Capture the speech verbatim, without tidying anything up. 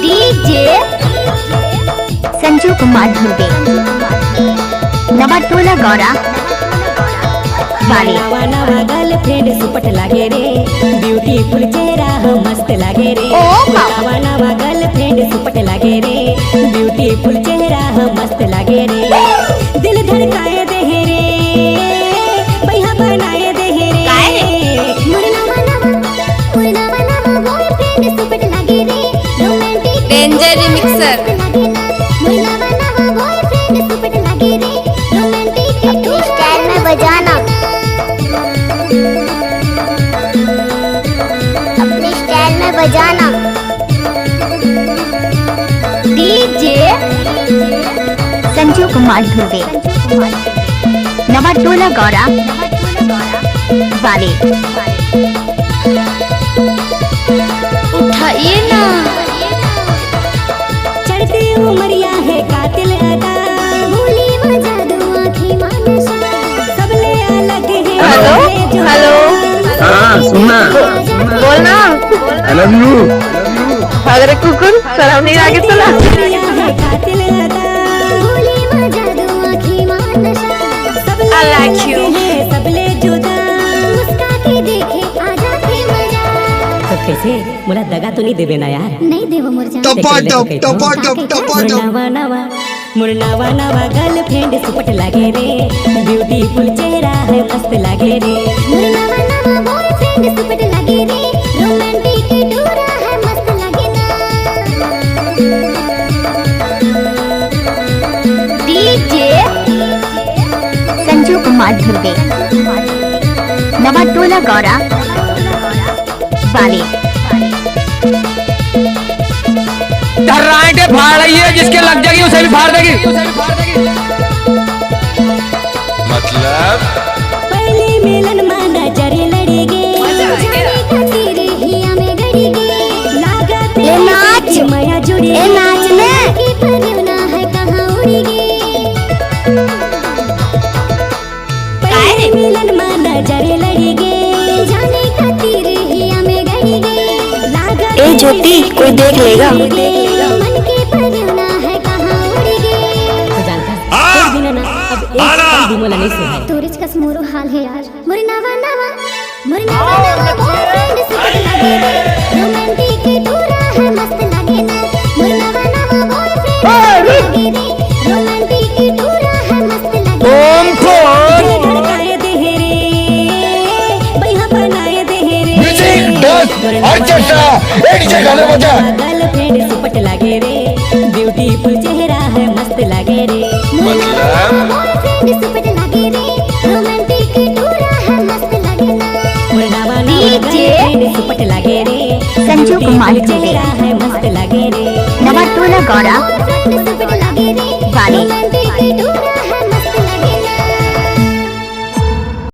DJ Sanju Kumar Dhurve, नवा टोला गौरा वाले। नवा नवा गर्लफ्रेंड सुपट लागे रे, ब्यूटीफुल चेहरा हो मस्त लागे रे। ओ बाप। नवा नवा गर्लफ्रेंड सुपट लागे रे, ब्यूटीफुल चेहरा हो मस्त लागे रे। दिल धड़काए दे रे, बइहा बनाए दे रे। काहे रे? मुरना वाला, मुरना वाला वो बॉयफ्रेंड सुपट लागे रे, रोमांटिक डेंजर रिमिक्सर। लागे ना। मुरना वाला वो बॉयफ्रेंड सुपट लागे रे, रोमांटिक अपने स्टाइल में बजाना। अपने स्टाइल में बजाना। डीजे संजू कुमार धुर्वे, नवा टोला गौरा वाले। उठाइए ना। चढ़ती उमरिया है कातिल अदा, भोली मजा दो आँखी मानसा, सबले अलग है हेलो, हेलो। हाँ, सुनना। बोल ना। I love you। अगर कुकुर शर्म नहीं आगे तो ला। कातिल अदा, भोली मजा दो आँखी मानसा, सबले I like you। अलग है, सबले जुदा, मुस्का के देखे आ जाके मजा। तो कैसे? मोला दगा तो नहीं देवे ना यार। नहीं देवो मोर जान। टपा टप, टपा टप, टपा टप। नवा नवा, मोर नवा नवा गर्लफ्रेंड सुपट लागे रे, ब्यूटीफुल चेहरा है मस्त लागे रे। मोर नवा नवा बॉयफ्रेंड सुपट लागे रे, रोमांटिक टूरा है मस्त लागे ना। डीजे संजू कुमार धुर्वे, नवा टोला गौरा वाले। धर्रांटे फाड़ रही है, जिसके लग जाएगी उसे भी फाड़ देगी। मतलब? पहले मिलन मा नजर लड़ी गे, मजा आ गया। जाने खातिर हिया में गड़ी गे, लागत ए नाच। मया जुड़ी ए नाच ने। की पनिवना है कहाँ उड़ी गे। काय रे? मिलन मा नजर लड़ी गे, जाने खातिर हिया में गड़ी गे। लागत ए ज्योति, कोई देख लेगा। मन के परना है कहाँ उड़ी गे। तो जानता है, हाँ। एक दिन ना, अब एक हाँ। पल भी मोला नहीं सुहाए। तोरिच कस मोरो हाल है यार। मोर नवा नवा, मोर नवा नवा बॉयफ्रेंड सुपट लागे रे, रोमांटिक टूरा है मस्त लागे ना। मोर नवा नवा बॉयफ्रेंड सुपट लागे रे, रोमांटिक टूरा है मस्त लागे ना। ओम फोन। धड़काए दे रे, बइहा बनाए दे रे। म्यूजिक, डांस, ऑर्केस्ट्रा, ए डीजे गाना बजा। गर्लफ्रेंड सुपट लागे रे, ब्यूटीफुल चेहरा है मस्त लागे रे। मतलब? बॉयफ्रेंड सुपट लागे रे, रोमांटिक टूरा है मस्त लागे ना। मोर नवा नवा डीजे गर्लफ्रेंड सुपट लागे रे, संजू कुमार ब्यूटीफुल दुबे। चेहरा है मस्त लागे रे। नवा टोला गौरा बॉयफ्रेंड सुपट लागे रे, वाले।